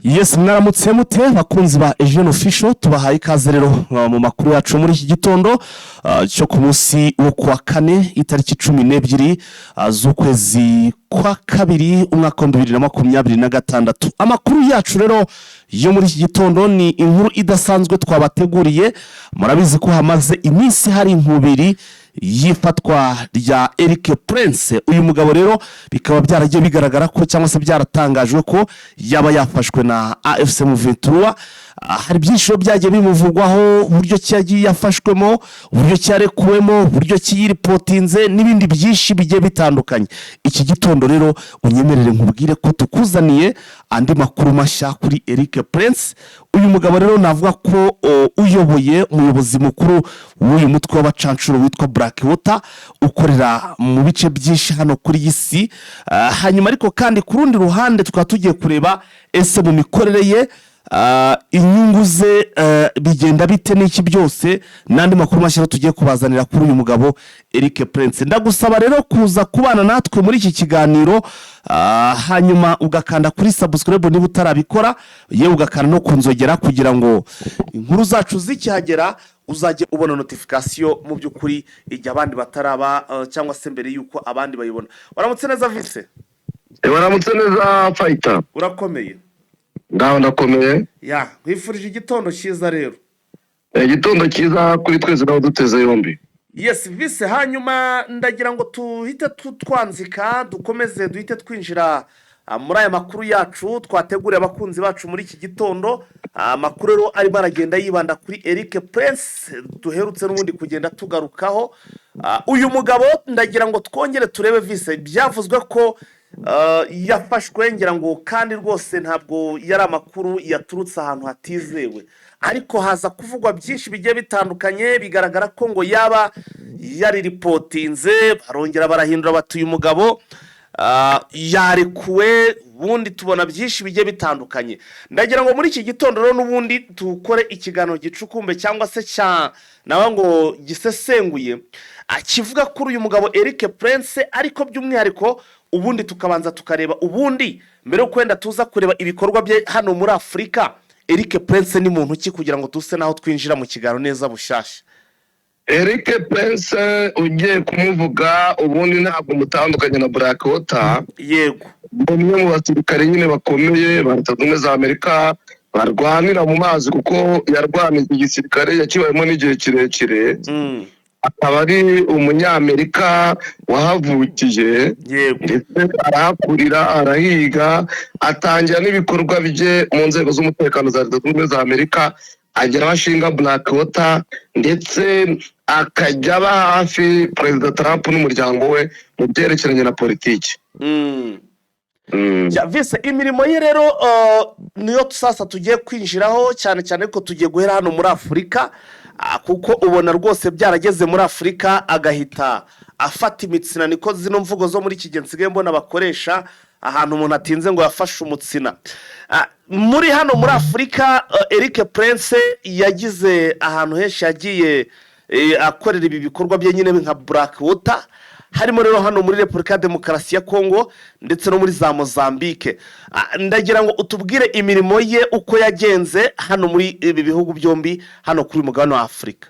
Yes, mwaramutse mute, bakunzi ba Eugene Official? Tubahaye ikaze rero mu makuru yacu muri iki gitondo cyo ku munsi wo kuwa kane, itariki 12 z'ukwezi kwa kabiri, umwaka wa 2026. Amakuru yacu rero yo muri iki gitondo ni inkuru idasanzwe twabateguriye. Murabizi ko hamaze iminsi hari inkubiri y'ifatwa rya Eric Prince. Uyu mugabo rero bikaba byaragiye bigaragara ko, cyangwa se byaratangajwe ko yaba yafashwe na AFC M23. Hari byinshi rero byagiye bimuvugwaho, uburyo ki yagiye yafashwemo, uburyo ki yarekuwemo, uburyo ki yiripotinze n'ibindi byinshi bigiye bitandukanye. Iki gitondo rero unyemerere nkubwire ko tukuzaniye andi makuru mashya kuri Eric Prince. Uyu mugabo rero navuga ko uyoboye, umuyobozi mukuru w'uyu mutwe w'abacanshuro witwa Blackwater, ukorera mu bice byinshi hano kuri iyi si. Hanyuma ariko kandi ku rundi ruhande tukaba tugiye kureba ese mu mikorere ye, inyungu ze bigenda bite n'iki byose, n'andi makuru mashya tugiye kubazanira kuri uyu mugabo Eric Prince. Ndagusaba rero kuza kubana natwe muri iki kiganiro, hanyuma ugakanda kuri subscribe niba utarabikora, yewe ugakanda no ku nzogera kugira ngo inkuru zacu zikihagera uzajye ubona notification mu by'ukuri igihe abandi bataraba, cyangwa se mbere y'uko abandi bayibona. Waramutse neza, Vise? Waramutse neza, Fayita. Urakomeye? Ndaho, ndakomeye. Ya, nkwifurije igitondo cyiza rero. Igitondo cyiza kuri twese nawe duteze yombi. Yes, Vise, hanyuma ndagira ngo tuhite twanzika, dukomeze duhite twinjira muri aya makuru yacu twateguriye abakunzi bacu muri iki gitondo. Amakuru rero arimo aragenda yibanda kuri Eric Prince duherutse n'ubundi kugenda tugarukaho. Uyu mugabo ndagira ngo twongere turebe, Vise, byavuzwe ko yafashwe, ngira ngo kandi rwose ntabwo yari amakuru yaturutse ahantu hatizewe, ariko haza kuvugwa byinshi bigiye bitandukanye, bigaragara ko ngo yaba yariripotinze, barongera barahindura bati uyu mugabo yarekuwe, ubundi tubona byinshi bigiye bitandukanye. Ndagira ngo muri iki gitondo rero n'ubundi dukore ikiganiro gicukumbe, cyangwa se cya nawe ngo gisesenguye, kivuga kuri uyu mugabo Eric Prince, ariko by'umwihariko ubundi tukabanza tukareba, ubundi mbere yo kwenda tuza kureba ibikorwa bye hano muri Afurika, Eric Prince ni muntu ki, kugira ngo tuse naho twinjira mu kiganiro neza bushyashya. Eric Prince ugiye kumuvuga, ubundi ntabwo mutandukanye na Black Water. Ni umwe mu basirikare nyine bakomeye ba Leta Zunze Ubumwe za Amerika barwanira mu mazi, kuko yarwaniye igisirikare, yakibayemo n'igihe kirekire. Akaba ari Umunyamerika wahavukiye, ndetse arahakurira, arahiga, atangira n'ibikorwa bye mu nzego z'umutekano za Leta Zunze Ubumwe za Amerika, agera aho ashinga Black Water, ndetse akajya aba hafi Perezida Trump n'umuryango we mu byerekeranye na politiki. Ya, Vise, imirimo ye rero niyo sasa tugiye kwinjiraho cyane cyane ko tugiye guhera hano muri Afurika, kuko ubona rwose byarageze muri Afurika agahita afata imitsina, niko zino mvugo zo muri iki gihe nsigaye mbona bakoresha, ahantu umuntu atinze ngo yafashe umutsina. Muri hano muri Afurika, Eric Prince yagize ahantu henshi yagiye akorera ibi bikorwa bye nyine nka Black Water, harimo rero hano muri Repubulika ya Demokarasi ya Kongo ndetse no muri za Mozambique. Ndagira ngo utubwire imirimo ye uko yagenze hano muri ibi bihugu byombi, hano kuri uyu mugabane wa Afurika.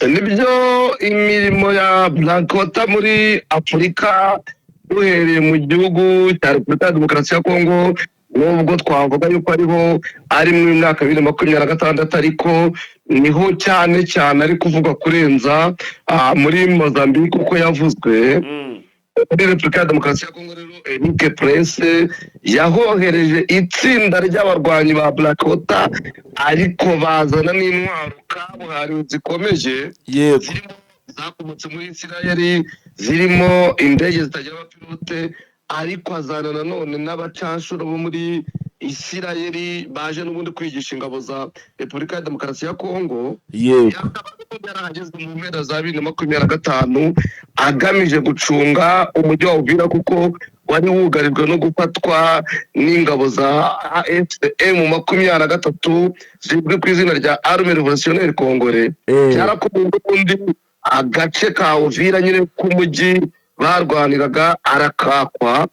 Nibyo, imirimo ya Black Water muri Afurika, duhereye mu gihugu cya Repubulika ya Demokarasi ya Kongo, nubwo twavuga yuko ariho ari mu mwaka wa 2026, ariko niho cyane cyane ari kuvuga kurenza muri Mozambique uko yavuzwe. Muri Repubulika ya Demokarasi ya Kongo rero, Eric Prince yahohereje itsinda ry'abarwanyi ba Black Water, ariko bazana n'intwaro kabuhariwe zikomeye, zirimo zakomotse muri Isirayeli, zirimo indege zitagira abapilote, ariko azana nanone n'abacanshuro bo muri Isirayeli baje n'ubundi kwigisha ingabo za Repubulika ya Demokarasi ya Kongo. Yakaba yarahageze mu mpera za 2025 agamije gucunga umujyi wa Uvira, kuko wari wugarijwe no gufatwa n'ingabo za AFC M23 zizwi ku izina rya Armée Révolutionnaire Congolais. Byarakomeye, n'ubundi agace ka Uvira nyine k'umujyi barwaniraga arakakwa.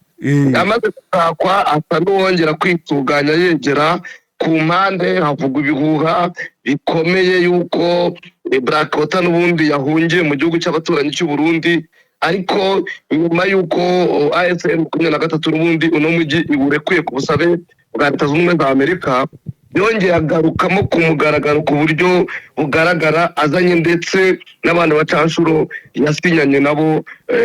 Amaze gushakwa, asa n'uwongera kwitunganya, yegera ku mpande. Havugwa ibihuha bikomeye yuko Blackwater n'ubundi yahungiye mu gihugu cy'abaturanyi cy'u Burundi, ariko nyuma y'uko AFC M23 n'ubundi uno mujyi iwurekuye ku busabe bwa Leta Zunze Ubumwe za Amerika, yongeye agarukamo ku mugaragaro ku buryo bugaragara, azanye ndetse n'abantu bacanshuro yasinyanye nabo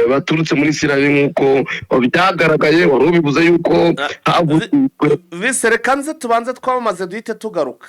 baturutse muri Israel, nk'uko byagaragaye. Wari ubivuze yuko havuzwe. Vise, reka nze tubanze twamamaze, duhite tugaruka.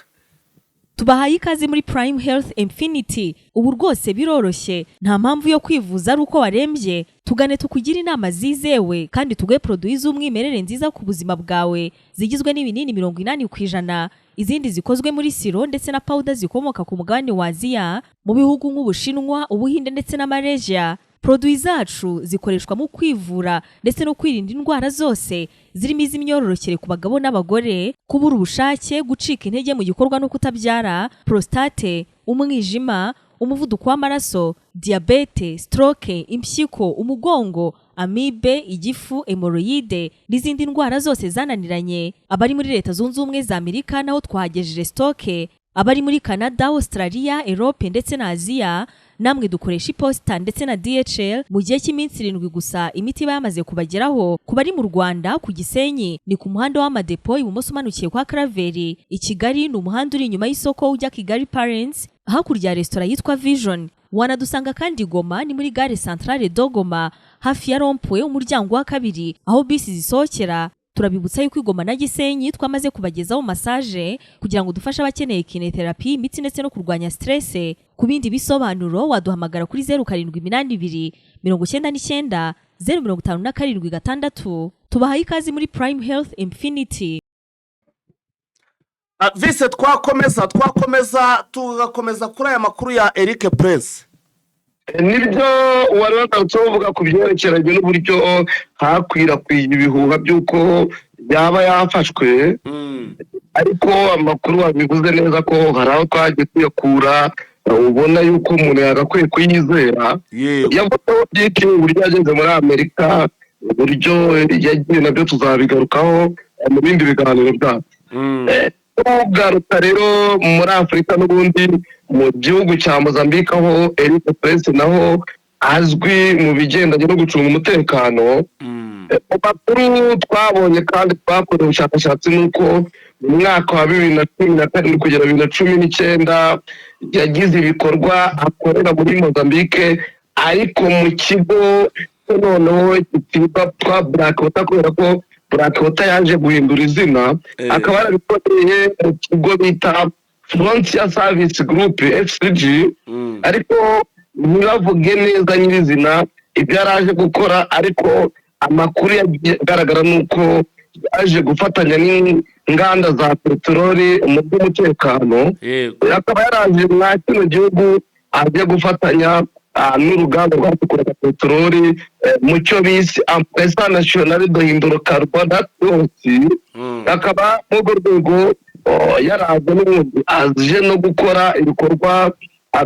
Tubahaye ikaze muri Prime Health Infinity. Ubu rwose biroroshye, nta mpamvu yo kwivuza ari uko warembye. Tugane tukugire inama zizewe kandi tuguhe produits z'umwimerere nziza ku buzima bwawe, zigizwe n'ibinini 80%, izindi zikozwe muri sirop ndetse na powder zikomoka ku mugabane wa Aziya, mu bihugu nk'Ubushinwa, Ubuhinde ndetse na Malaysia. Produits zacu zikoreshwa mu kwivura ndetse no kwirinda indwara zose, zirimo iz'imyororokere ku bagabo n'abagore, kubura ubushake, gucika intege mu gikorwa no kutabyara, prostate, umwijima, umuvuduko w'amaraso, diyabete, stroke, impyiko, umugongo, amibe, igifu, hémorroïdes n'izindi ndwara zose zananiranye. Abari muri Leta Zunze Ubumwe za Amerika naho twahagejeje stock. Abari muri Canada, Australia, Europe ndetse na Aziya, namwe dukoresha iposita ndetse na DHL. Mu gihe cy'iminsi 7 gusa imiti iba yamaze kubageraho. Ku bari mu Rwanda, ku Gisenyi ni ku muhanda w'Amadepo, ibumoso umanukiye kwa Karaveri. I Kigali ni umuhanda uri inyuma y'isoko ujya Kigali Parents, hakurya ya resitora yitwa Vision. Wanadusanga kandi Goma, ni muri gare Centrale de Goma, hafi ya rond-point, umuryango wa kabiri aho bisi zisohokera. Turabibutsa yuko i Goma na Gisenyi twamaze kubagezaho massage kugira ngo dufashe abakeneye kinésithérapie, imitsi ndetse no kurwanya stress. Ku bindi bisobanuro waduhamagara kuri 0782 99 0576. Tubahaye ikaze muri Prime Health Infinity. Vise, twakomeza tugakomeza kuri aya makuru ya Eric Prince. Nibyo, wari wagarutse uvuga ku byerekeranye n'uburyo hakwirakwiye ibihuha by'uko yaba yafashwe, ariko amakuru wabivuze neza ko hari aho twagiye tuyakura, ubona yuko umuntu yagakwiye kuyizera. Yavuzeho byinshi, uburyo yageze muri Amerika, uburyo yagiye, nabyo tuzabigarukaho mu bindi biganiro byacu. Tugaruka rero muri Afurika n'ubundi, mu gihugu cya Mozambique, aho Eric Prince naho azwi mu bigendanye no gucunga umutekano. Mu makuru twabonye kandi twakoze ubushakashatsi, ni uko mu mwaka wa 2017 kugera 2019 yagize ibikorwa akorera muri Mozambique, ariko mu kigo cyo noneho cyitwa Black Water, kubera ko Black Water yaje guhindura izina. Akaba yarabikoreye mu kigo bita Frontier Service Group, FCG, ariko ntibavuge neza nyirizina ibyo yari aje gukora. Ariko amakuru yagiye agaragara ni uko yaje gufatanya n'inganda za peteroli mu by'umutekano. Akaba yaraje mwa kino gihugu ajya gufatanya n'uruganda rwacukuraga peteroli mu cyo bise Empresa Nacional de Hidrocarbonatos. Akaba muri urwo rwego yaraje n'ubundi aje no gukora ibikorwa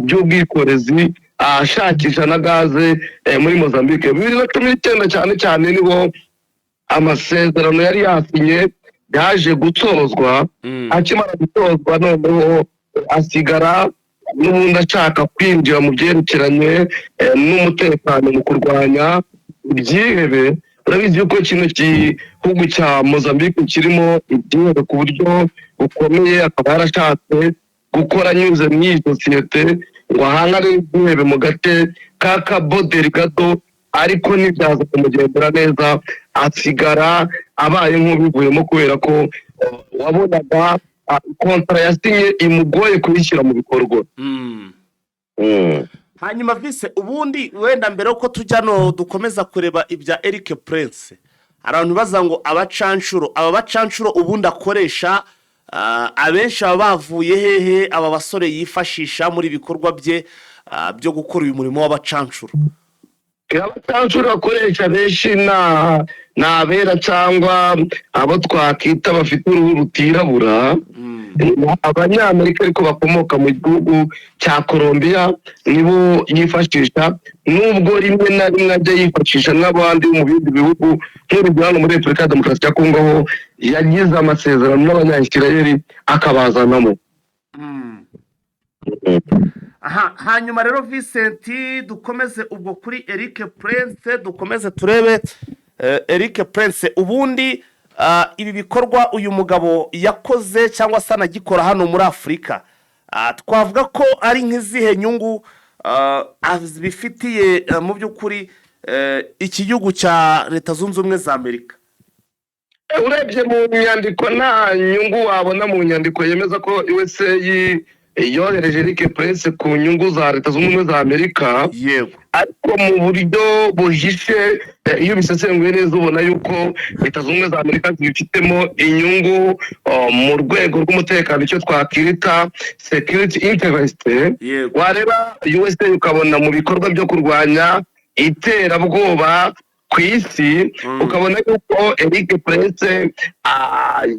by'ubwikorezi, ashakisha na gaze muri Mozambique. 2019 cyane cyane nibo amasezerano yari yasinye yaje gutozwa. Akimara gutozwa, noneho asigara n'ubundi ashaka kwinjira mu byerekeranye n'umutekano mu kurwanya ibyihebe. Urabizi yuko kino gihugu cya Mozambique kirimo ibyihebe ku buryo bukomeye. Akaba yarashatse gukora anyuze mu iyi sosiyete ngo ahangane n'ibyihebe mu gace ka Cabo Delgado, ariko ntibyaza kumugendera neza, asigara abaye nk'ubivuyemo, kubera ko wabonaga contrat yasinye imugoye kuyishyira mu bikorwa. Hanyuma Vise, ubundi wenda mbere yuko tujya no dukomeza kureba ibya Eric Prince, hari abantu baza ngo abacanshuro, aba bacanshuro ubundi akoresha, abenshi baba bavuye hehe? Aba basore yifashisha muri ibikorwa bye byo gukora uyu murimo w'abacanshuro? Abacanshuro bakoresha benshi ni abera cyangwa abo twakita bafite uruhu rutirabura. Abanyamerika ariko bakomoka mu gihugu cya Colombia nibo yifashisha, nubwo rimwe na rimwe ajya yifashisha n'abandi bo mu bindi bihugu, nk'urugero hano muri Repubulika ya Demokarasi ya Kongo, aho yagize amasezerano n'Abanyayisirayeli akabazanamo. Aha hanyuma rero, Vincent, dukomeze ubwo kuri Eric Prince, dukomeze turebe Eric Prince. Ubundi ibi bikorwa uyu mugabo yakoze cyangwa se anagikora hano muri Afurika, twavuga ko ari nk'izihe nyungu bifitiye mu by'ukuri iki gihugu cya Leta Zunze Ubumwe za Amerika? Urebye mu nyandiko, nta nyungu wabona mu nyandiko yemeza ko USA yohereje Eric Prince ku nyungu za Leta Zunze Ubumwe za Amerika. Ariko mu buryo buhishe, iyo ubisesenguye neza, ubona yuko Leta Zunze Ubumwe za Amerika zibifitemo inyungu mu rwego rw'umutekano, icyo twakwita security interest. Wareba USA ukabona mu bikorwa byo kurwanya iterabwoba ku isi, ukabona yuko Eric Prince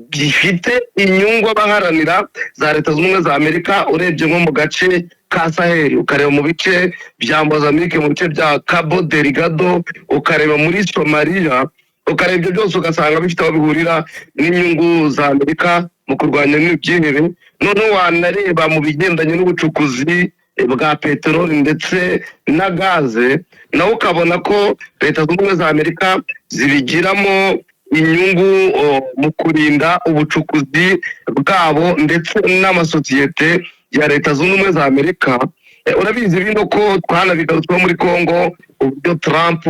gifite inyungu abaharanira za Leta Zunze Ubumwe za Amerika. Urebye nko mu gace ka Saheli, ukareba mu bice bya Mozambique, mu bice bya Cabo Delgado, ukareba muri Somaliya, ukareba ibyo byose, ugasanga bifite aho bihurira n'inyungu za Amerika mu kurwanya n'ibyihebe. Noneho wanareba mu bigendanye n'ubucukuzi bwa peteroli ndetse na gaze, nawe ukabona ko Leta Zunze Ubumwe za Amerika zibigiramo inyungu mu kurinda ubucukuzi bwabo ndetse n'amasosiyete ya Leta Zunze Ubumwe za Amerika. Urabizi bino ko twanabigarutsweho muri Congo, uburyo Trump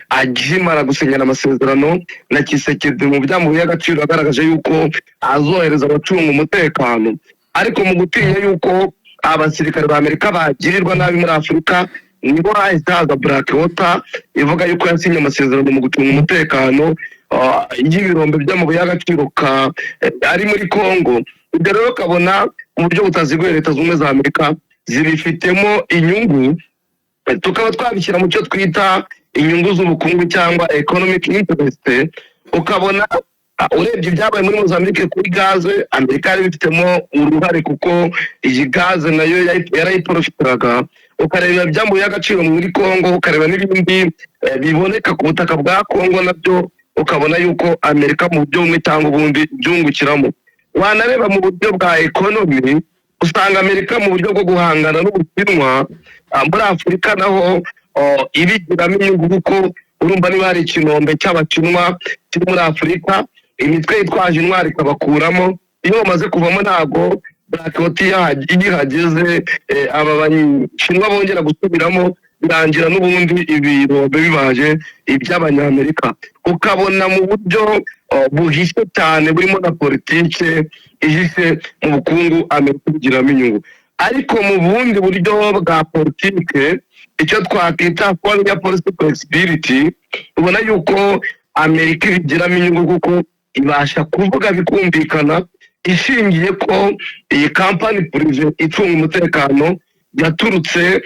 akimara gusinyana amasezerano na Tshisekedi mu by'amabuye y'agaciro yagaragaje yuko azohereza abacunga umutekano, ariko mu gutinya yuko abasirikare ba Amerika bagirirwa nabi muri Afurika, nibo hahise haza Blackwater ivuga yuko yasinye amasezerano mu gucunga umutekano y'ibirombe by'amabuye y'agaciro ka ari muri Congo. Ibyo rero ukabona mu buryo butaziguye Leta Zunze Ubumwe za Amerika zibifitemo inyungu, tukaba twabishyira mu cyo twita inyungu z'ubukungu cyangwa economic interest. Ukabona urebye ibyabaye muri Mozambique kuri gaze, Amerika yari ibifitemo uruhare kuko iyi gaze nayo yarayiporofitiraga. Ukareba iby'amabuye y'agaciro muri Congo, ukareba n'ibindi biboneka ku butaka bwa Congo, nabyo ukabona yuko Amerika mu buryo bumwe cyangwa ubundi byungukiramo. Wanareba mu buryo bwa economy, usanga Amerika mu buryo bwo guhangana n'Ubushinwa muri Afurika naho ibigiramo inyungu, kuko urumva niba hari ikinombe cy'Abashinwa kiri muri Afurika, imitwe yitwaje intwari ikabakuramo, iyo bamaze kuvamo ntabwo Blackwater iyo ihageze aba Bashinwa bongera gusubiramo, birangira n'ubundi ibirombe bibaje iby'Abanyamerika. Ukabona mu buryo buhishe cyane, burimo na politike ihishe mu bukungu, Amerika ibigiramo inyungu. Ariko mu bundi buryo bwa politike, icyo twakwita foreign policy flexibility, ubona yuko Amerika ibigiramo inyungu kuko ibasha kuvuga bikumvikana, ishingiye ko iyi company private icunga umutekano yaturutse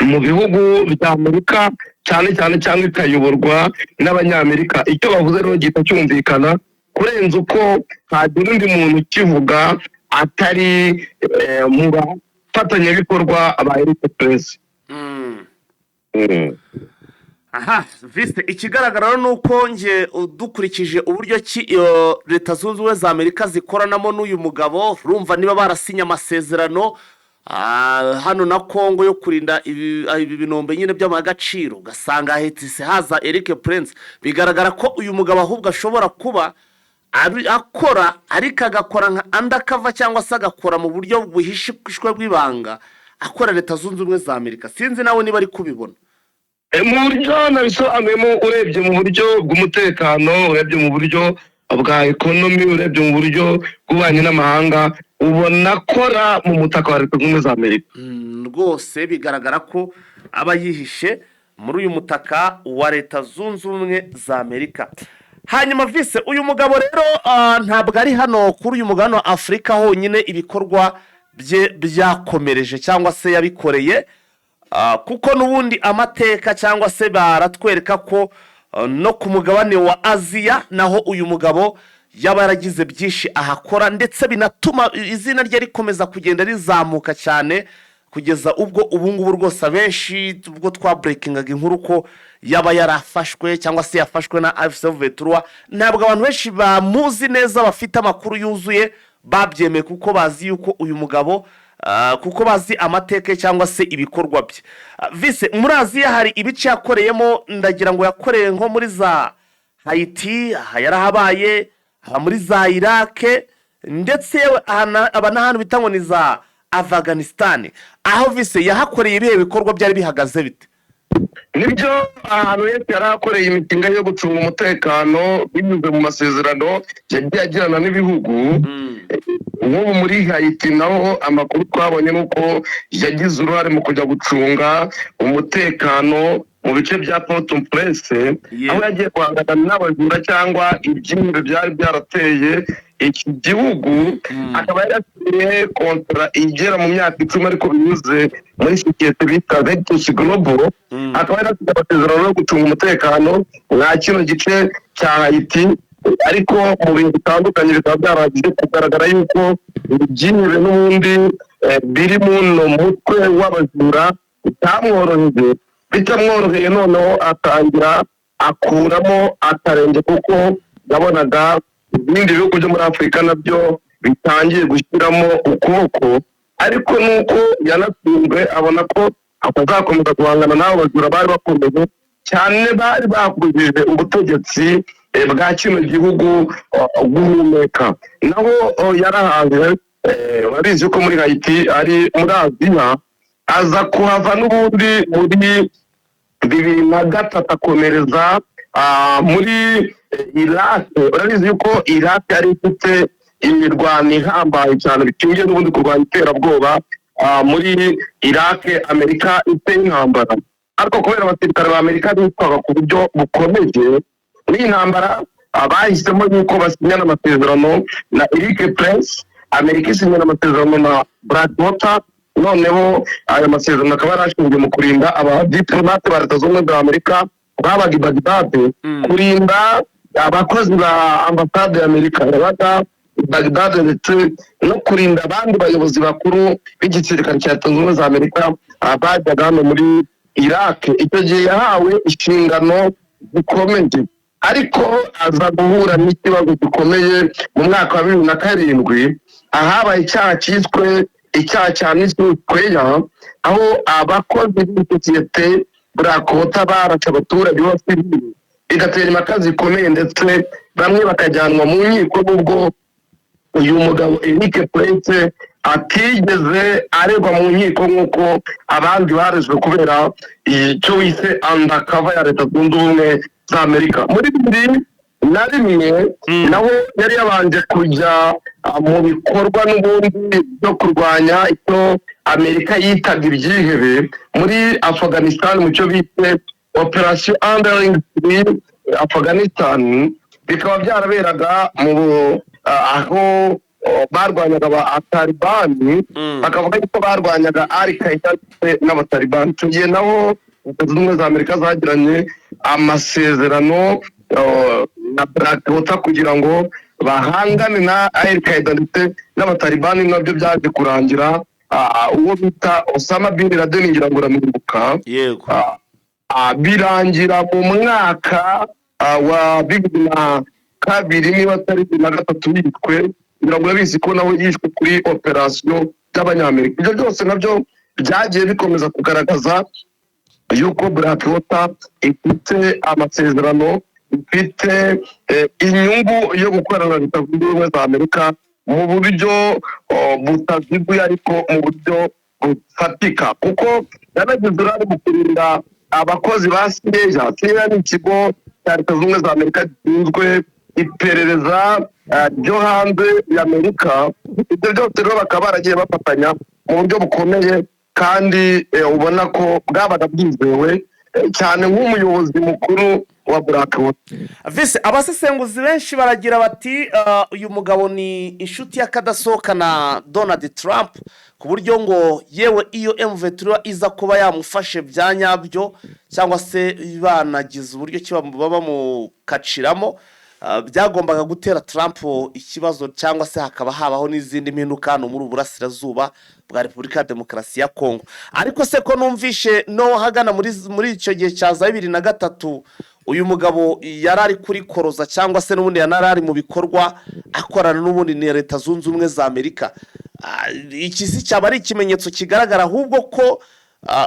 mu bihugu bya Amerika cyane cyane cyangwa ikayoborwa n'Abanyamerika. Icyo bavuze rero gihita cyumvikana kurenza uko hagira undi muntu ukivuga atari mu bafatanyabikorwa ba Eric Prince. Aha viste, ikigaragara rero ni uko nge dukurikije uburyo ki Leta Zunze Ubumwe za Amerika zikoranamo n'uyu mugabo, urumva niba barasinye amasezerano hano na Kongo yo kurinda ibi binombe nyine by'amagaciro, ugasanga hahise haza Eric Prince, bigaragara ko uyu mugabo ahubwo ashobora kuba akora, ariko agakora nka undercover cyangwa se agakora mu buryo buhishwe bw'ibanga, akora Leta Zunze Ubumwe za Amerika. Sinzi nawe niba ari kubibona. Mu buryo nabisobanuyemo, urebye mu buryo bw'umutekano, urebye mu buryo bwa economy, urebye mu buryo bw'ububanyi n'amahanga, ubona akora mu mutaka wa Leta Zunze Ubumwe za Amerika. Rwose bigaragara ko aba yihishe muri uyu mutaka wa Leta Zunze Ubumwe za Amerika. Hanyuma vise, uyu mugabo rero ntabwo ari hano kuri uyu mugabane wa Afurika honyine ibikorwa bye byakomereje cyangwa se yabikoreye, kuko n'ubundi amateka cyangwa se baratwereka ko no ku mugabane wa Aziya naho uyu mugabo Yaba yaragize byinshi ahakora, ndetse binatuma izina rye rikomeza kugenda rizamuka cyane, kugeza ubwo ubu ngubu rwose abenshi ubwo twabreakingaga inkuru ko yaba yarafashwe cyangwa se yafashwe na AFC M23, ntabwo abantu benshi bamuzi neza, bafite amakuru yuzuye babyemeye, kuko bazi yuko uyu mugabo kuko bazi amateka ye cyangwa se ibikorwa bye. Vise, muri Aziya hari ibice yakoreyemo, ndagira ngo yakoreye nko muri za Hayiti, aha yarahabaye, aba muri za Irake, ndetse yewe aha aba n'ahantu bita ngo ni za Afaganisitani. Aho vise yahakoreye ibihe bikorwa, byari bihagaze bite? Nibyo, ahantu henshi yari akoreye imishinga yo gucunga umutekano binyuze mu masezerano yagiye agirana n'ibihugu. Nk'ubu muri Hayiti naho amakuru twabonye ni uko yagize uruhare mu kujya gucunga umutekano mu bice bya Port-au-Prince, aho yagiye guhangana n'abajura cyangwa ibyihebe byari byarateye iki gihugu. Akaba yarasinye kontara igera mu myaka 10, ariko binyuze muri sosiyete bita Vectus Global. Akaba yarasinye amasezerano yo gucunga umutekano mwa kino gice cya Hayiti, ariko mu bintu bitandukanye bikaba byarangije kugaragara yuko ibyihebe n'ubundi biri muno mutwe w'abajura bitamworoheye. Bitamworoheye, noneho atangira akuramo akarenge, kuko yabonaga ibindi bihugu byo muri Afurika nabyo bitangiye gushyiramo ukuboko. Ariko nuko yanatsinzwe, abona ko atazakomeza guhangana n'abo bajura bari bakomeye cyane, bari bakujije ubutegetsi bwa kino gihugu guhumeka. Naho yarahanze, urabizi ko muri Hayiti ari muri Aziya, aza kuhava n'ubundi muri 2003, akomereza muri Irake. Urabizi yuko Irake yari ifite imirwano ihambaye cyane bishingiye n'ubundi kurwanya iterabwoba. Muri Irake Amerika iteye intambara, ariko kubera abasirikare ba Amerika bitwaga ku buryo bukomeye muri iyi ntambara, bahisemo yuko basinyana amasezerano na Eric Prince. Amerika isinyana amasezerano na Blackwater. Noneho ayo masezerano akaba yarashinzwe mu kurinda abadiplomate ba Leta Zunze Ubumwe za Amerika babaga i Bagdad, kurinda abakozi ba ambasade ya Amerika yabaga i Bagdad, ndetse no kurinda abandi bayobozi bakuru b'igisirikare cya Leta Zunze Ubumwe za Amerika bajyaga hano muri Iraq. Icyo gihe yahawe inshingano zikomeye, ariko aza guhura n'ikibazo gikomeye mu mwaka wa 2007, ahabaye icyaha cyiswe icyaha cya Nisour Square, aho abakozi b'isosiyete Blackwater barashe abaturage b'abasivili, bigatera impaka zikomeye, ndetse bamwe bakajyanwa mu nkiko, nubwo uyu mugabo Eric Prince atigeze aregwa mu nkiko nk'uko abandi barezwe, kubera icyo wise undercover ya Leta Zunze Ubumwe za Amerika. Muri 2001 nawe yari yabanje kujya mu bikorwa n'ubundi byo kurwanya icyo Amerika yitaga ibyihebe muri Afghanistan, mu cyo bise Operation Enduring Freedom Afghanistan. Bikaba byaraberaga mu aho barwanyaga abatalibani, bakavuga yuko barwanyaga Al Qaeda ndetse n'abatalibani. Icyo gihe naho Leta Zunze Ubumwe za Amerika zagiranye amasezerano na Blackwater kugira ngo bahangane na Al Qaeda ndetse n'abatalibani. Nabyo byaje kurangira uwo bita Osama bin Laden, ngira ngo uramwibuka. Yego. Birangira mu mwaka wa 2002, niba atari 2003, yishwe. Ngira ngo urabizi ko nawe yishwe kuri operasiyo y'Abanyamerika. Ibyo byose nabyo byagiye bikomeza kugaragaza yuko Blackwater ifite amasezerano, ifite inyungu yo gukorana na Leta Zunze Ubumwe za Amerika mu buryo butaziguye, ariko mu buryo bufatika, kuko yanagize uruhare mu kurinda abakozi ba CIA. CIA ni ikigo cya Leta Zunze Ubumwe za Amerika gishinzwe iperereza ryo hanze y'Amerika. Ibyo byose rero bakaba baragiye bafatanya mu buryo bukomeye, kandi ubona ko bwabaga bwizewe cyane nk'umuyobozi mukuru wa Blackwater. Vise, abasesenguzi benshi baragira bati uyu mugabo ni inshuti y'akadasohoka na Donald Trump, ku buryo ngo yewe iyo M23 iza kuba yamufashe bya nyabyo, cyangwa se banagize uburyo ki baba bamukaciramo. Byagombaga gutera Trump ikibazo cyangwa se hakaba habaho n'izindi mpinduka hano muri ubu burasirazuba bwa Repubulika ya Demokarasi ya Kongo. Ariko se ko numvishe no hagana muri icyo gihe cya za 2003, uyu mugabo yari ari kuri koroza cyangwa se n'ubundi yari ari mu bikorwa akorana n'ubundi na Leta Zunze Ubumwe za Amerika, iki si cyaba ari ikimenyetso kigaragara ahubwo ko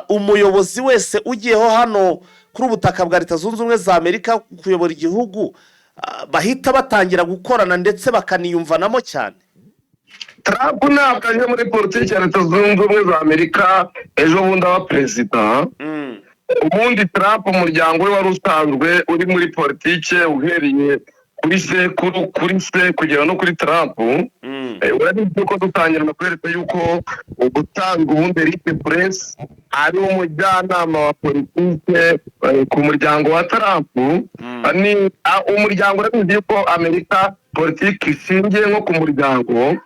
umuyobozi wese ugiyeho hano kuri ubutaka bwa Leta Zunze Ubumwe za Amerika kuyobora igihugu, bahita batangira gukorana ndetse bakaniyumvanamo cyane? Trump ntabwo aje muri politiki ya Leta Zunze Ubumwe za Amerika ejo bundi aba perezida. Ubundi Trump, umuryango we wari usanzwe uri muri politiki, uhereye kuri sekuru, kuri se, kugera no kuri Trump. Urabizi ko dutangira kwereka yuko ubutanga ubundi Eric Prince ari umujyanama wa politike ku muryango wa Trump. Ni umuryango, urabizi yuko Amerika politiki ishingiye nko ku muryango.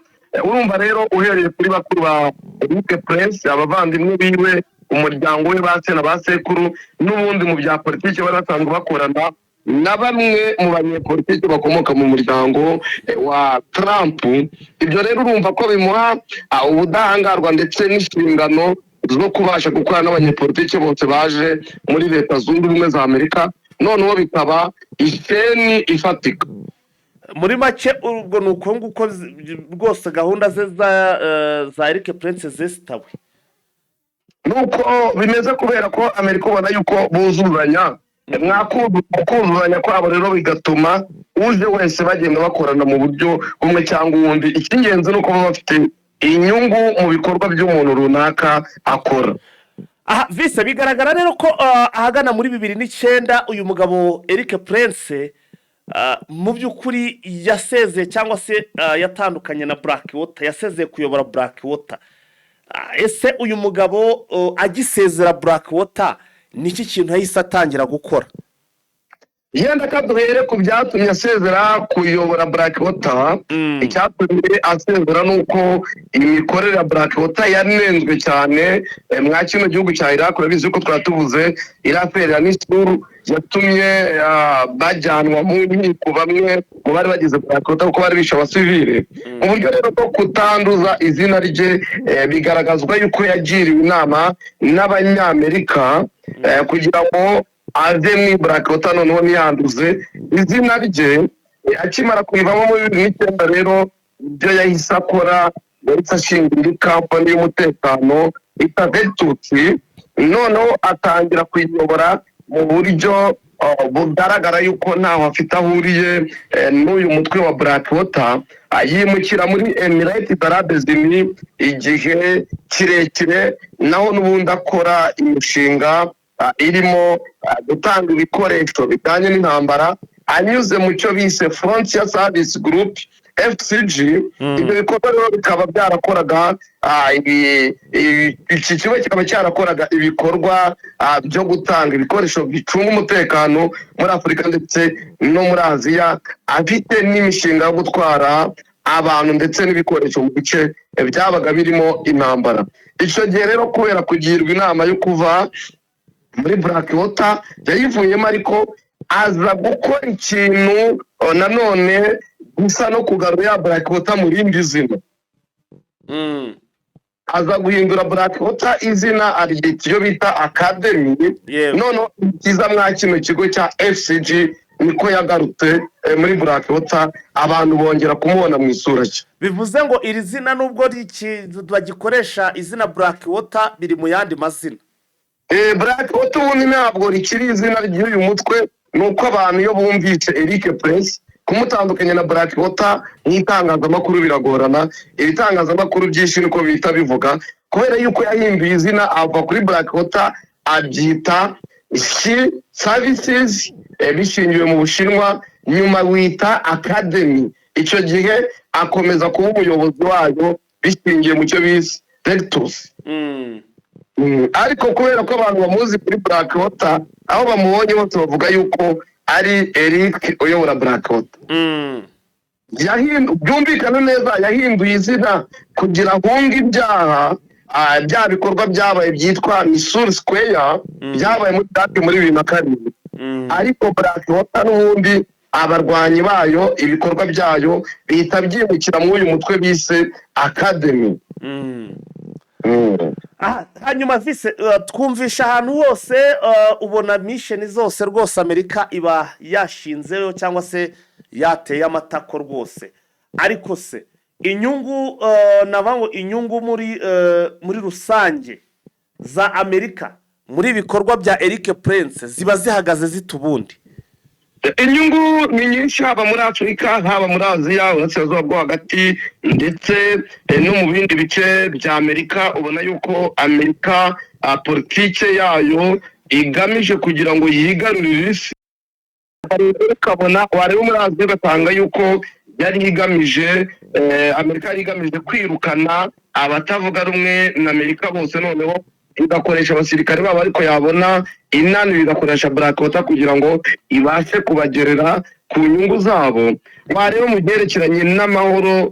Urumva rero, uhereye kuri bakuru ba Eric Prince, abavandimwe biwe, umuryango we, ba se na ba sekuru, n'ubundi mu bya politiki bari basanzwe bakorana na bamwe mu banyepolitiki bakomoka mu muryango wa Trump. Ibyo rero urumva ko bimuha ubudahangarwa ndetse n'inshingano zo kubasha gukorana n'abanyepolitiki bose baje muri Leta Zunze Ubumwe za Amerika, noneho bikaba isheni ifatika. Muri make, ubwo ni uko nguko rwose gahunda ze za Eric Prince zesitawe. Nuko bimeze, kubera ko Amerika ubona yuko buzuzanya. Kuzuzanya kwabo rero bigatuma uje wese bagenda bakorana mu buryo bumwe cyangwa ubundi. Icy'ingenzi ni uko baba bafite inyungu mu bikorwa by'umuntu runaka akora. Aha vise bigaragara rero ko ahagana muri 2009 uyu mugabo Eric Prince mu by'ukuri yasezeye cyangwa se yatandukanye na Blackwater, yasezeye kuyobora Blackwater. Ese uyu mugabo agisezera Blackwater, niki kintu yahise atangira gukora? Yenda ka duhere ku byatumye asezera kuyobora Blackwater. Icyatumye asezera ni uko imikorere ya Blackwater yanenzwe cyane mwa kino gihugu cya Iraq. Urabizi ko twari tuvuze iriya affaire ya Nisour yatumye bajyanwa mu nkiko bamwe mu bari bagize Blackwater, kuko bari bishe abasivile. Mu buryo rero bwo kutanduza izina rye, bigaragazwa yuko yagiriwe inama n'Abanyamerika kugira ngo ave mu Blackwater, noneho ntiyanduze izina rye. Akimara kuyivamo muri 2009 rero, ibyo yahise akora, yahise ashinga indi kampani y'umutekano bita Vectus, noneho atangira kuyiyobora mu buryo bugaragara yuko ntaho afite ahuriye n'uyu mutwe wa Blackwater. Yimukira muri Emirates Arabes Unis igihe kirekire, naho n'ubundi akora imishinga irimo gutanga ibikoresho bijyanye n'intambara anyuze mu cyo bise Frontier Service Group, FCG. Ibyo bikorwa rero bikaba byarakoraga iki kigo kikaba cyarakoraga ibikorwa byo gutanga ibikoresho bicunga umutekano muri Afurika ndetse no muri Aziya, afite n'imishinga yo gutwara abantu ndetse n'ibikoresho mu bice byabaga birimo intambara. Icyo gihe rero, kubera kugirwa inama yo kuva muri Blackwater, yayivuyemo, ariko aza gukora ikintu nanone gisa no kugarura ya Blackwater mu rindi zina. Aza guhindura Blackwater izina, aryita iyo bita Academy. Noneho ikiza mwa kino kigo cya FCG, niko yagarutse muri Blackwater, abantu bongera kumubona mu isura nshya. Bivuze ngo iri zina, nubwo bagikoresha izina Blackwater, biri mu yandi mazina. Blackwater ubundi ntabwo rikiri izina ry'uyu mutwe. Ni uko abantu iyo bumvise Eric Prince, kumutandukanya na Blackwater nk'itangazamakuru biragorana. Ibitangazamakuru byinshi niko bihita bivuga, kubera yuko yahinduye izina, ava kuri Blackwater abyita Shi Services, bishingiwe mu Bushinwa, nyuma wita Academy. Icyo gihe akomeza kuba umuyobozi wayo bishingiye mu cyo bise Vectus. Ariko kubera ko abantu bamuzi kuri Blackwater, aho bamubonye bose bavuga yuko ari Eric uyobora Blackwater. Byumvikane neza, yahinduye izina kugira ahunge ibyaha, bya bikorwa byabaye byitwa Nisour Square, byabaye muri Iraq muri 2007. Ariko Blackwater n'ubundi Abarwanyi bayo, ibikorwa byayo bihita byimukira muri uyu mutwe bise Academy. Hanyuma vise, twumvisha ahantu hose, ubona mission zose rwose Amerika iba yashinzeho cyangwa se yateye amatako rwose. Ariko se inyungu, navuga ngo inyungu muri rusange za Amerika muri ibikorwa bya Eric Prince ziba zihagaze zite ubundi? Inyungu ni nyinshi, haba muri Afurika, haba muri Aziya, Uburasirazuba bwo Hagati, ndetse no mu bindi bice bya Amerika. Ubona yuko Amerika, politike yayo igamije kugira ngo yigarurire isi. Ukabona wareba muri Aziya ugasanga yuko yari igamije, Amerika yari igamije kwirukana abatavuga rumwe na Amerika bose, noneho igakoresha abasirikare babo, ariko yabona inaniwe igakoresha Blackwater kugira ngo ibashe kubagerera ku nyungu zabo. Wareba mu byerekeranye n'amahoro,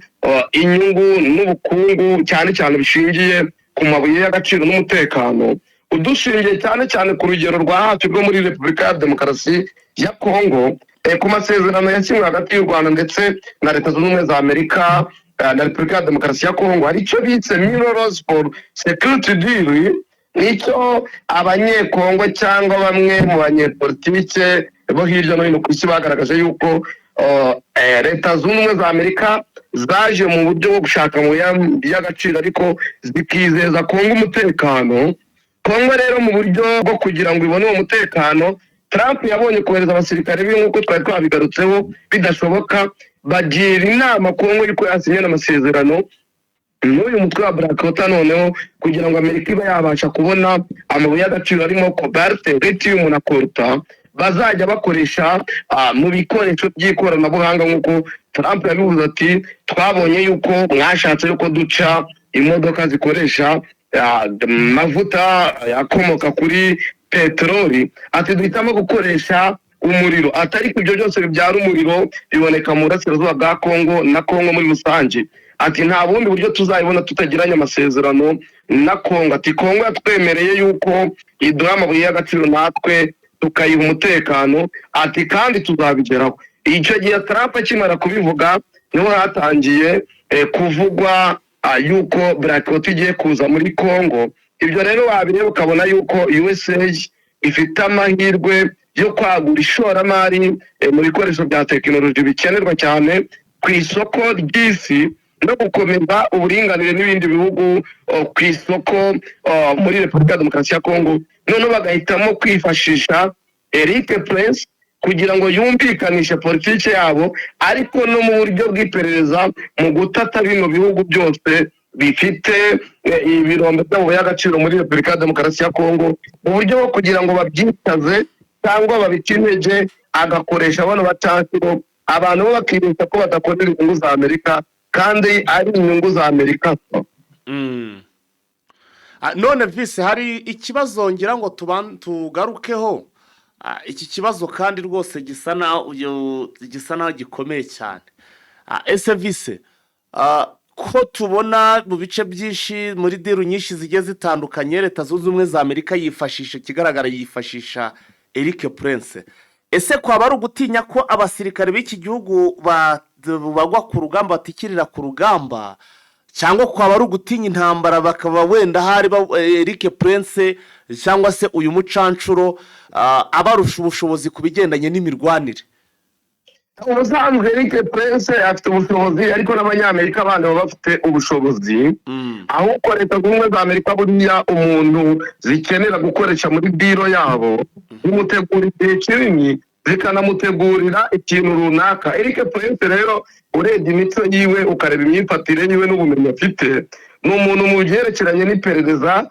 inyungu n'ubukungu, cyane cyane bishingiye ku mabuye y'agaciro n'umutekano, udushingiye cyane cyane ku rugero rwa hafi rwo muri Repubulika ya Demokarasi ya Kongo, ku masezerano yasinywe hagati y'u Rwanda ndetse na Leta Zunze Ubumwe za Amerika na Repubulika ya Demokarasi ya Kongo, hari icyo bise Minerals for Security Deal. Nicyo Abanyekongo cyangwa bamwe mu banyepolitike bo hirya no hino ku isi bagaragaje yuko Leta Zunze Ubumwe za Amerika zaje mu buryo bwo gushaka amabuye y'agaciro, ariko zikizeza Kongo umutekano. Kongo rero, mu buryo bwo kugira ngo ibone uwo mutekano, Trump yabonye kohereza abasirikare be, nk'uko twari twabigarutseho, bidashoboka. Bagira inama Kongo yuko yasinyana amasezerano n'uyu mutwe wa Blackwater, noneho kugira ngo Amerika ibe yabasha kubona amabuye y'agaciro arimo cobalt, lithium na coltan bazajya bakoresha mu bikoresho by'ikoranabuhanga. Nk'uko Trump yabivuze ati: "Twabonye yuko mwashatse yuko duca imodoka zikoresha amavuta akomoka kuri peteroli," ati "duhitamo gukoresha umuriro," ati "ariko ibyo byose bibyara umuriro biboneka mu burasirazuba bwa Kongo na Kongo muri rusange," ati "nta bundi buryo tuzayibona tutagiranye amasezerano na Kongo," ati "Kongo yatwemereye yuko iduha amabuye y'agaciro, natwe tukayiha umutekano," ati "kandi tuzabigeraho." Icyo gihe Trump akimara kubivuga, niho hatangiye kuvugwa yuko Blackwater igiye kuza muri Congo. Ibyo rero wabireba ukabona yuko USA ifite amahirwe yo kwagura ishoramari mu bikoresho bya tekinoloji bikenerwa cyane ku isoko ry'isi, no gukomeza uburinganire n'ibindi bihugu ku isoko muri Repubulika ya Demokarasi ya Kongo. Noneho bagahitamo kwifashisha Eric Prince kugira ngo yumvikanishe politiki yabo, ariko no mu buryo bw'iperereza mu gutata bino bihugu byose bifite ibirombe by'amabuye y'agaciro muri Repubulika ya Demokarasi ya Kongo, mu buryo bwo kugira ngo babyicaze cyangwa babice intege, agakoresha bano bacancuro, abantu bo bakibeshya ko badakorera inyungu za Amerika kandi ari inyungu za Amerika. None vise, hari ikibazo ngira ngo tugarukeho. Iki kibazo kandi rwose gisa naho gikomeye cyane. Ese vise, ko tubona mu bice byinshi, muri deal nyinshi zigiye zitandukanye, Leta Zunze Ubumwe za Amerika yifashisha, ikigaragara yifashisha Eric Prince, ese kwaba ari ugutinya ko abasirikare b'iki gihugu bagwa ku rugamba, batikirira ku rugamba, cyangwa kwaba ari ugutinya intambara, bakaba wenda hari Eric Prince cyangwa se uyu mucancuro abarusha ubushobozi ku bigendanye n'imirwanire? Ubusanzwe Eric Prince afite ubushobozi, ariko n'Abanyamerika bandi baba bafite ubushobozi. Ahubwo Leta Zunze Ubumwe za Amerika, buriya umuntu zikenera gukoresha muri deal yabo, zimutegura igihe kinini, zikanamutegurira ikintu runaka. Eric Prince rero, urebye imico yiwe, ukareba imyifatire yiwe n'ubumenyi afite, ni umuntu mu byerekeranye n'iperereza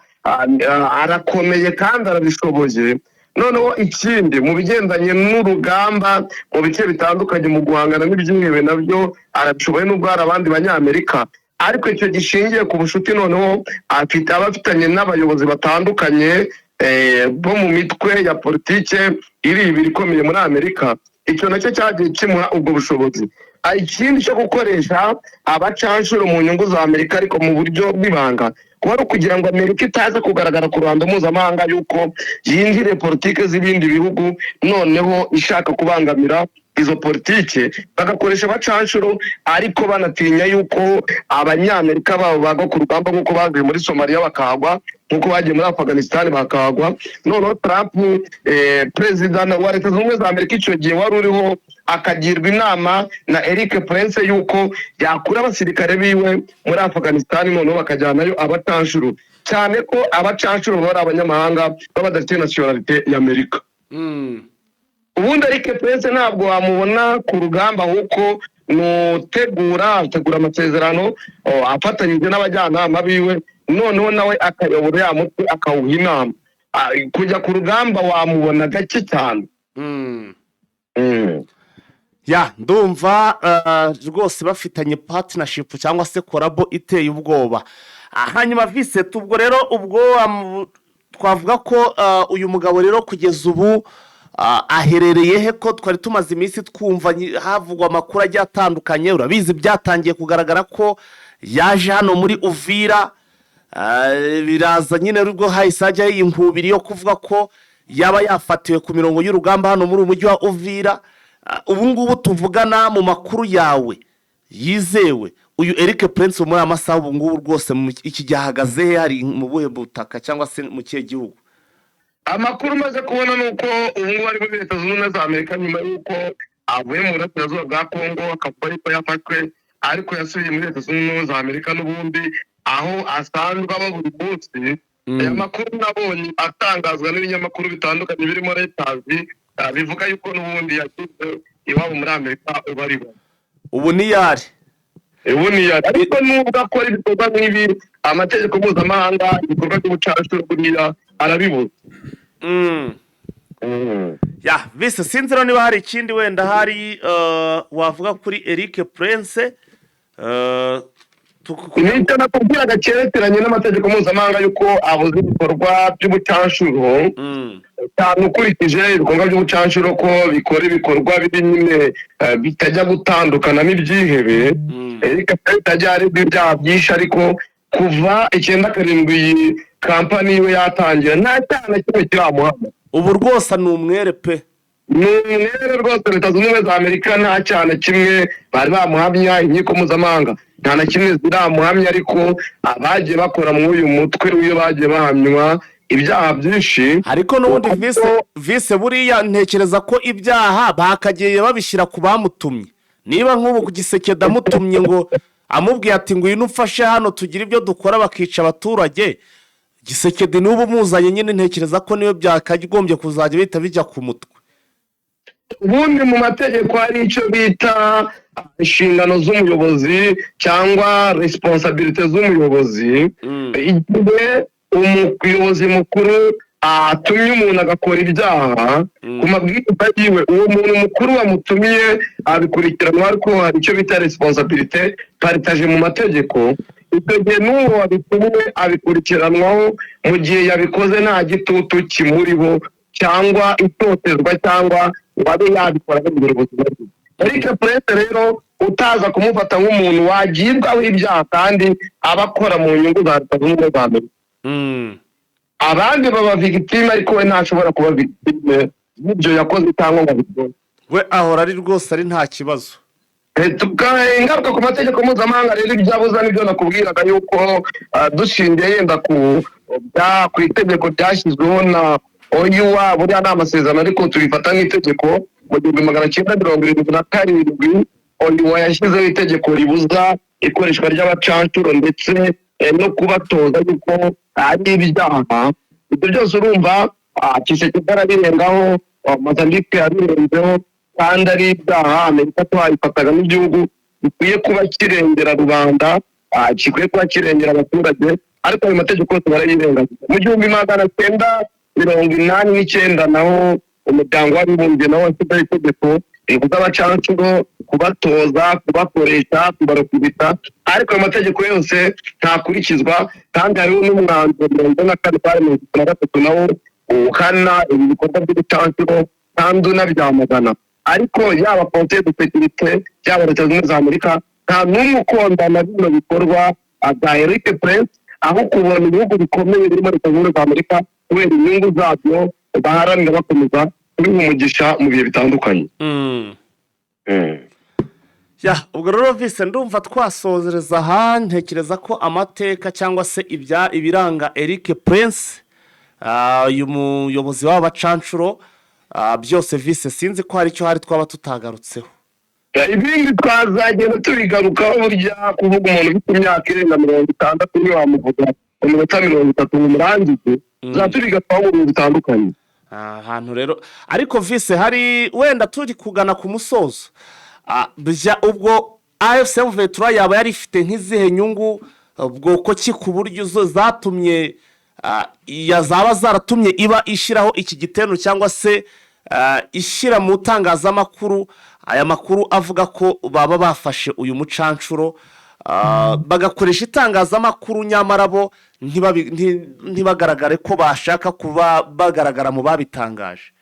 arakomeye kandi arabishoboye. Noneho ikindi, mu bigendanye n'urugamba mu bice bitandukanye, mu guhangana n'ibyihebe, nabyo arabishoboye, nubwo hari abandi Banyamerika, ariko icyo gishingiye ku bucuti noneho afite, aba afitanye n'abayobozi batandukanye bo mu mitwe ya politike iri ibiri ikomeye muri Amerika. Icyo nacyo cyagiye kimuha ubwo bushobozi. Ikindi cyo gukoresha abacanshuro mu nyungu za Amerika, ariko mu buryo bw'ibanga, kuba ari ukugira ngo Amerika itaza kugaragara ku ruhando mpuzamahanga yuko yinjiriye politike z'ibindi bihugu, noneho ishaka kubangamira. Izo politike bagakoresha abacanshuro, ariko banatinya yuko Abanyamerika babo bagwa ku rugamba, nk'uko baguye muri Somaliya bakahagwa, nk'uko bagiye muri Afghanistan bakahagwa. Noneho Trump, perezida wa Leta Zunze Ubumwe za Amerika icyo gihe wari uriho, akagirwa inama na Eric Prince yuko yakura abasirikare biwe muri Afghanistan, noneho bakajyanayo abacanshuro, cyane ko abacanshuro baba ari abanyamahanga, baba badafite nationalité y'Amerika. Ubundi Eric Prince ntabwo wamubona ku rugamba, ahubwo nutegura ategura amasezerano afatanyije n'abajyanama biwe, noneho nawe akayobora ya mutwe, akawuha inama. Kujya ku rugamba wamubona gake cyane. Ya, ndumva rwose bafitanye partnership cyangwa se collabo iteye ubwoba. Hanyuma vise, ubwo rero ubwo twavuga ko uyu mugabo rero kugeza ubu aherereye he, ko twari tumaze iminsi twumva havugwa amakuru agiye atandukanye? Urabizi, byatangiye kugaragara ko yaje hano muri Uvira. Biraza nyine ubwo hahise hajyaho iyi nkubiri yo kuvuga ko yaba yafatiwe ku mirongo y'urugamba hano muri uyu mujyi wa Uvira. Ubu ngubu tuvugana, mu makuru yawe yizewe, uyu Eric Prince muri aya masaha ubu ngubu rwose iki gihe ahagaze he? Hari mu buhe butaka cyangwa se mu kihe gihugu? Amakuru umaze kubona ni uko ubu ngubu ari muri Leta Zunze Ubumwe za Amerika, nyuma y'uko avuye mu burasirazuba bwa Kongo akavuga yuko yafashwe, ariko yasubiye muri Leta Zunze Ubumwe za Amerika n'ubundi aho asanzwe aba buri munsi. Aya makuru nabonye atangazwa n'ibinyamakuru bitandukanye birimo Reuters, bivuga yuko n'ubundi yashyize iwabo muri Amerika ubu ari we. Ubu ni yari. Ubu ni yari, ariko nubwo akora ibikorwa nk'ibi, amategeko mpuzamahanga, ibikorwa by'ubucancuro buriya arabibuza. Ya, vise, sinzi rero niba hari ikindi wenda hari wavuga kuri Eric Prince. Nicyo nakubwiraga cyerekeranye n'amategeko mpuzamahanga, y'uko abuze ibikorwa by'ubucanshuro, cyane ukurikije ibikorwa by'ubucanshuro ko bikora ibikorwa biri nyine bitajya gutandukana n'ibyihebe. Eric Prince ajya aregwa ibyaha byinshi, ariko kuva 97 iyi kampani yiwe yatangira, nta cyaha na kimwe kiramuhama. Ubu rwose ni umwere pe. Ni umwere rwose. Leta Zunze Ubumwe za Amerika nta cyaha na kimwe bari bamuhamya, inkiko mpuzamahanga nta na kimwe ziramuhamya, ariko abagiye bakora muri uyu mutwe w'iyo bagiye bahamywa ibyaha byinshi. Ariko n'ubundi vise, buriya ntekereza ko ibyaha bakagiye babishyira ku bamutumye. Niba nk'ubu ku Gisekedi amutumye ngo amubwiye ati: "Ngwino umfashe hano tugire ibyo dukora", bakica abaturage, Gisekedi n'ubu umuzanye nyine, ntekereza ko niyo byakagombye kuzajya bihita bijya ku mutwe. Ubundi mu mategeko hari icyo bita inshingano z'umuyobozi cyangwa responsabilité z'umuyobozi. Igihe umuyobozi mukuru atumye umuntu agakora ibyaha ku mabwiriza yiwe, uwo muntu mukuru wamutumiye abikurikiranwa, ariko hari icyo bita responsabilité partagée mu mategeko. Icyo gihe n'uwo wabitumwe abikurikiranwaho mu gihe yabikoze nta gitutu kimuriho cyangwa itotezwa cyangwa ngo abe yabikora ahindura ubuzima bwe. Eric Prince rero utaza kumufata nk'umuntu wagibwaho ibyaha kandi aba akora mu nyungu za Leta Zunze Ubumwe za Amerika. Abandi baba victime, ariko we ntashobora kuba victime y'ibyo yakoze cyangwa ngo abikore. We ahora ari rwose ari nta kibazo. Ingaruka ku mategeko mpuzamahanga rero, ibyo abuza nibyo nakubwiraga yuko dushingiye yenda ku itegeko ryashyizweho na OUA, buriya ni amasezerano ariko tubifata nk'itegeko, mu 1977 OUA yashyizeho itegeko ribuza ikoreshwa ry'abacancuro ndetse no kubatoza yuko ari ibyaha. Ibyo byose urumva Tshisekedi arabirengaho, Mozambique yabirenzeho kandi ari ibyaha. Amerika twayifataga nk'igihugu gikwiye kuba kirengera rubanda, gikwiye kuba kirengera abaturage, ariko ayo mategeko yose barayirengagiza. Mu 1989 naho Umuryango w'Abibumbye nawo washyizeho itegeko ribuza abacancuro, kubatoza, kubakoresha, kubarokubita, ariko ayo mategeko yose ntakurikizwa. Kandi hariho n'umwanzuro 44 kwa 33 nawo uhana ibi bikorwa by'ubucancuro kandi unabyamagana, ariko yaba Conseil de sécurité, yaba Leta Zunze Ubumwe za Amerika, nta n'umwe ukondana bino bikorwa bya Eric Prince, aho kubona ibihugu bikomeye birimo Leta Zunze Ubumwe za Amerika, kubera inyungu zabyo baharanira, bakomeza kubiha umugisha mu bihe bitandukanye. Ya, ubwo rero vise ndumva twasozereza aha. Ntekereza ko amateka cyangwa se ibiranga Eric Prince, uyu muyobozi w'aba bacanshuro, byose vise sinzi ko hari icyo hari twaba tutagarutseho. Ibindi twazagenda tubigarukaho. Burya kuvuga umuntu ufite imyaka irenga 60 ntiwamuvuga mu minota 30 ngo umurangize. Tuzaba tubigarukaho mu bintu bitandukanye. Ahantu rero ariko vise hari wenda turi kugana ku musozo. Ubwo AFC M23 yaba yari ifite nk'izihe nyungu, bwoko ki, ku buryo zo zatumye zaba zaratumye iba ishyiraho iki gitero cyangwa se ishyira mu itangazamakuru aya makuru avuga ko baba bafashe uyu mucanshuro, bagakoresha itangazamakuru, nyamara bo ntibagaragare ko bashaka kuba bagaragara mu babitangaje?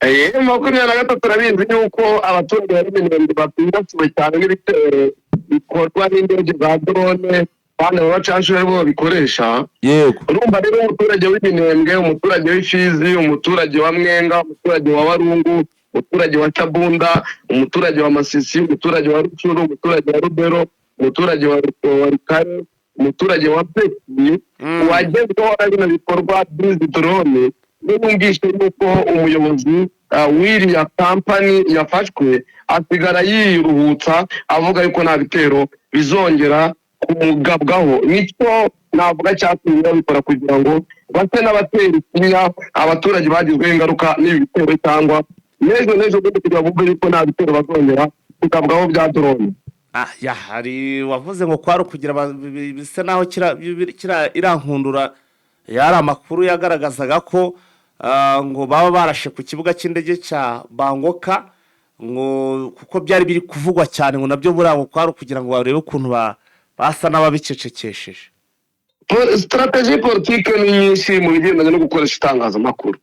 M23 urabizi yuko abaturage bari Minembwe batibasiwe cyane n'ibitero bikorwa n'indege za drone, kandi abo bacanshuro aribo babikoresha. Urumva rero, umuturage w'Iminembwe, umuturage w'Ifizi, umuturage wa Mwenga, umuturage wa Warungu, umuturage wa Cabunda, umuturage wa Masisi, umuturage wa Rucuru, umuturage wa Rubero, umuturage wa Rukare, umuturage wa Peki wagezweho na bino bikorwa by'izi drone, n'umvishe yuko umuyobozi w'iriya kampani yafashwe, asigara yiruhutsa avuga yuko nta bitero bizongera kumugabwaho. Nicyo navuga cyatumye babikora, kugira ngo base n'abatera ikinya abaturage bagizweho ingaruka n'ibi bitero, cyangwa n'ejo n'ejo bundi kugira ngo bumve yuko nta bitero bazongera kugabwaho bya drone. Ya, hari wavuze ngo kwari ukugira bisa naho kira irankundura. Yari amakuru yagaragazaga ko ngo baba barashe ku kibuga cy'indege cya Bangoka, ngo kuko byari biri kuvugwa cyane, ngo nabyo buriya ngo kwari ukugira ngo barebe ukuntu basa n'ababicecekesheje. Stratégie politique ni nyinshi mu bigendanye no gukoresha itangazamakuru.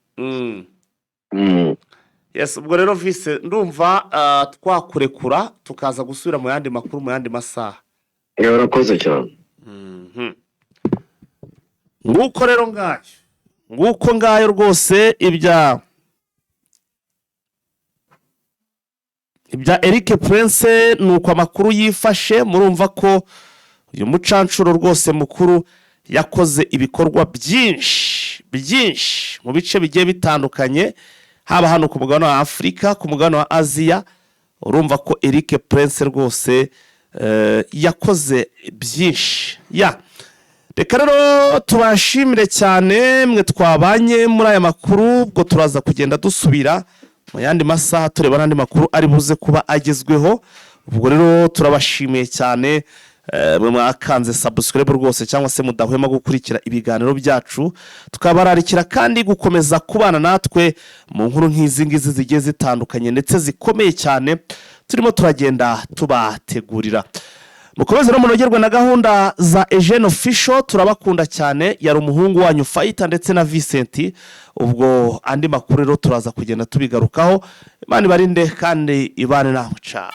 Yes, ubwo rero vise ndumva twakurekura tukaza gusubira mu yandi makuru mu yandi masaha. Urakoze cyane. Nguko rero ngayo, nguko ngayo rwose ibya Eric Prince ni uko amakuru yifashe. Murumva ko uyu mucanshuro rwose mukuru yakoze ibikorwa byinshi byinshi mu bice bigiye bitandukanye, haba hano ku mugabane wa Afurika, ku mugabane wa Aziya. Urumva ko Eric Prince rwose yakoze byinshi. Ya, reka rero tubashimire cyane mwe twabanye muri aya makuru. Ubwo turaza kugenda dusubira mu yandi masaha tureba n'andi makuru ari buze kuba agezweho. Ubwo rero turabashimiye cyane mwe mwakanze subscribe rwose cyangwa se mudahwema gukurikira ibiganiro byacu, tukabararikira kandi gukomeza kubana natwe mu nkuru nk'izi ngizi zigiye zitandukanye ndetse zikomeye cyane turimo turagenda tubategurira. Mukomeze no munogerwe na gahunda za Eugene Official. Turabakunda cyane. Yari umuhungu wanyu Fayita ndetse na Vincent. Ubwo andi makuru rero turaza kugenda tubigarukaho. Imana ibarinde kandi ibane nawe. Ciao.